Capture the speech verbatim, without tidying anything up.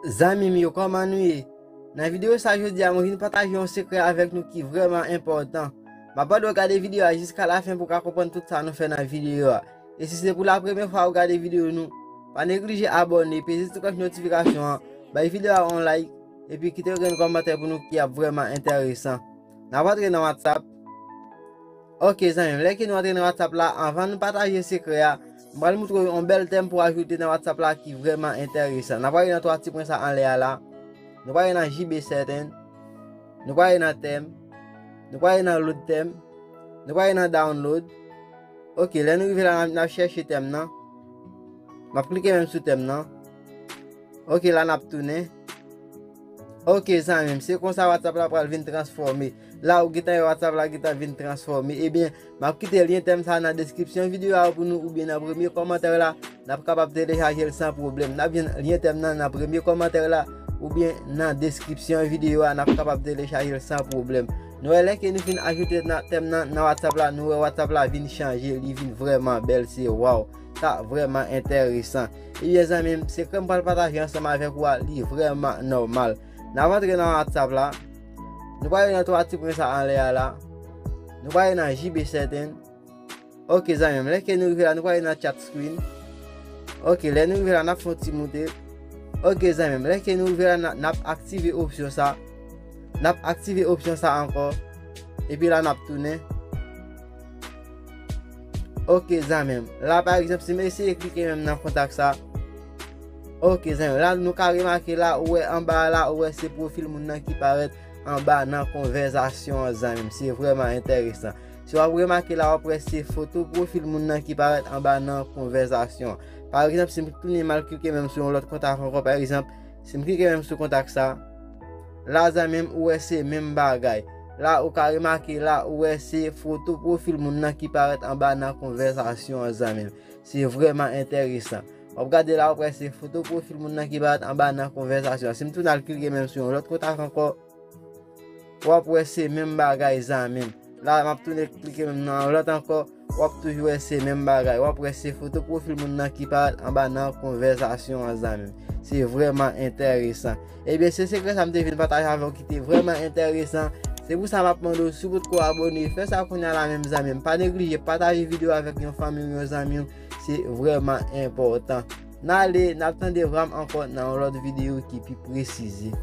Zanmi m yo, kòman nou ye? Nan videyo sa jodi a, mwen vin pataje yon sekrè avèk nou ki vrèman enpòtan. M ap mande w gade videyo a jiska lafen pou w ka konprann tout sa nou fè nan videyo a. E si se pou la premyè fwa ou gade videyo nou, pa neglije abòne, peze ti klòch notifikasyon an, bay videyo a yon like, epi kite yon grenn kòmantè pou nou ki ap vrèman enteresan. N ap antre nan WhatsApp. Ok zanmi m, lè ke nou antre nan WhatsApp la, anvan nou pataje sekrè a, m pral moutre w yon bèl tèm pou ajoute nan WhatsApp la ki vrèman enteresan. N ap prale nan twa ti pwen sa anlè a la. Nou prale nan J B Setting. Nou prale nan tèm. Nou prale nan load tèm. Nou prale nan download. Ok, lè nou rive la, n ap, n ap chèche tèm nan. M ap klike menm sou tèm nan. Ok, la n ap tounen. Ok zanmi m, se konsa WhatsApp la pral vin transfòme. La ou gentan wè WhatsApp la gentan vin transfòme. Ebyen, m ap kite lyen tèm sa nan deskripsyon videyo a pou nou oubyen nan premye kòmantè la. N ap kapab telechaje l san pwoblèm. N ap jwenn lyen tèm nan nan premye kòmantè la oubyen nan deskripsyon videyo a. N ap kapab telechaje l san pwoblèm. Nou wè lè ke nou fin ajoute nan tèm nan nan WhatsApp la, nou wè WhatsApp la vin chanje, li vin vrèman bèl, se waw. Sa vrèman enteresan. Ebyen zanmi m, sekrè m pral pataje ansanm avèk ou a, li vrèman nòmal. N ap antre nan WhatsApp la. Nou prale nan twa ti pwen sa anlè a la. Nou prale nan J B Setting. Ok zanmi m, lè ke nou rive la, nou prale nan chat screen. Ok, lè nou rive la, n ap fè yon ti moute. Ok zanmi m, lè ke nou rive la, n ap, n ap aktive opsyon sa. N ap aktive opsyon sa ankò. Epi la, n ap tounen. Ok zanmi m. La pa egzanp, si m eseye klike menm nan kontak sa. Ok zanmi m, la nou ka remake la, ou wè anba a la, ou wè se pwofil moun nan ki parèt anba nan konvèsasyon an zanmi m. Se vrèman enteresan. Si w ap remake la, w ap wè se foto pwofil moun nan ki parèt anba nan konvèsasyon an. Pa egzanp, si m tounen m al klike menm sou yon lòt kontak ankò, pa egzanp, si m klike menm sou kontak sa, la zanmi m, ou wè se menm bagay. La ou ka remake la, ou wè se foto pwofil moun nan ki parèt anba nan konvèsasyon an zanmi m. Se vrèman enteresan. W ap gade la, w ap wè se foto pwofil moun nan ki parèt anba nan konvèsasyon an. Si m tounen al klike menm sou yon lòt kontak ankò, w ap wè se menm bagay zanmi m. La m ap tounen klike menm nan yon lòt ankò, w ap toujou wè se menm bagay. W ap wè se foto pwofil moun nan ki parèt anba nan konvèsasyon an zanmi m. Se vrèman enteresan. Ebyen se sekrè sa m te vin pataje avè w ki te vrèman enteresan. Se pou sa m ap mande w, si w potko abòne, fè sa kounye a la menm zanmi m. Pa neglije pataje videyo avèk yon fanmi w, yon zanmi w. Se vrèman enpòtan. N ale, n ap tande vwa m ankò nan yon lòt videyo ki pi presize.